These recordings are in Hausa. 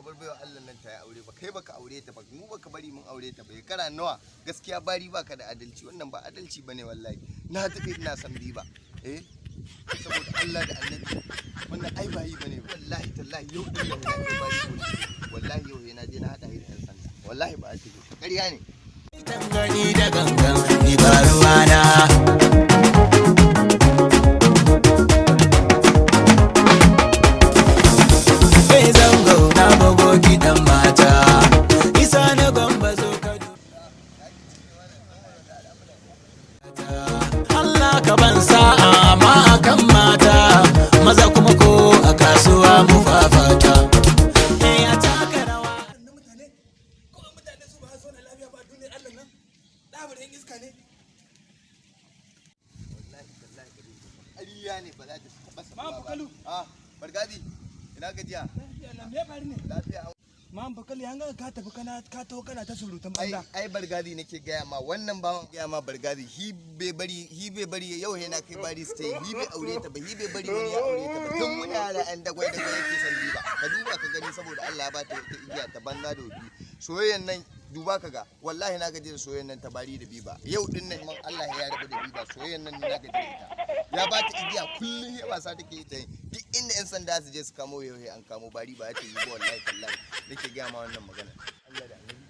bar baiwa Allah nan ta yi aure ba? Kai baka aure ta ba, mu baka bari mun aure ta ba. Shekara nawa? Gaskiya bari baka da adalci. Wannan ba adalci bane wallahi. Na daɗe ina son Biba. Eh, saboda Allah da Annabi, wannan ai ba yi bane. Wallahi tallahi yau din nan na kai bari police. Wallahi yau na je na hada shi da yan sanda. Wallahi ba a ce ƙarya ne. Gani da gangan ni ba ruwana. Hey zango na bugo gidan mata. Isa na gwamba zo ka. Allah ka ban sa'a ma akan mata, maza kuma ko a kasuwa mu fafata. Eh, a taka rawa. Na mutane kawai, mutane su ba su na lafiya ba duniyar Allah nan ɗabar yan iska ne. Wallahi tallahi ba zai ba. Ƙarya ne, ba za ta taɓa sabuwa Ma'am ba. Bukalu. Ah, Bargazi, ina gajiya? Lafiya na, me ya faru ne? Lafiya. Ma'am Bakalu, ya ga ka tafi kana ka taho kana ta surutan Ai banza. Ai Bargazi nake gaya ma, wannan bawan gaya ma Bargazi, hi bai bari, hi bai bari. Yau he na kai bari stay, hi bai aure ta ba, hi bai bari wani ya aure ta ba. Tun muna yara an dagwai dagwai yake son Biba. Ka duba ka gani, saboda Allah ya ba ta wata igiya ta banza da wofi. Soyayyan nan, duba ka ga, wallahi na gaji da soyayyan nan ta bari da Biba. Yau din nan man Allah ya rabu da Biba. Soyayyan nan ni na gaji da ita. Ya ba ta igiya kullum ya wasa take yi ta yi. Duk inda yan sanda su je su kamo, yau he an kamo bari, ba ya ce yi ba. Wallahi tallahi nake gaya ma wannan magana. Allah da Annabi.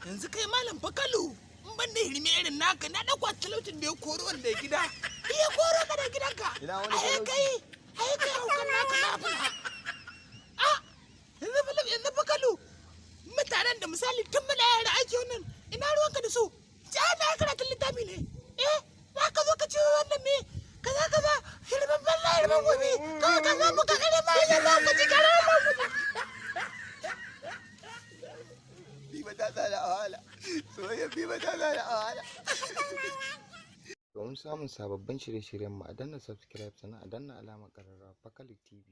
Yanzu kai Malam Bakalu, in ban da hirme irin naka, na ɗauka talaucin da ya koro wanda ya gida iya koro ka da gidanka. Ina wani ai talauci? Kai ai kai haukan naka na fula a yanzu Bakalu, yanzu Bakalu, mutanen da misali tun muna yara ake wannan, ina ruwanka da su? Ja na karatun littafi ne. Eh, za ka zo ka ce wannan me kaza kaza, hirman banza hirman gobe, kawai ka zo muka kare ma ya lokaci kare lokaci. Biba ta tsada a wahala. Soyayya Biba ta tsada a wahala. Domin samun sababbin shirye-shiryenmu, a danna subscribe sannan a danna alamar ƙararrawa. Fakali TV.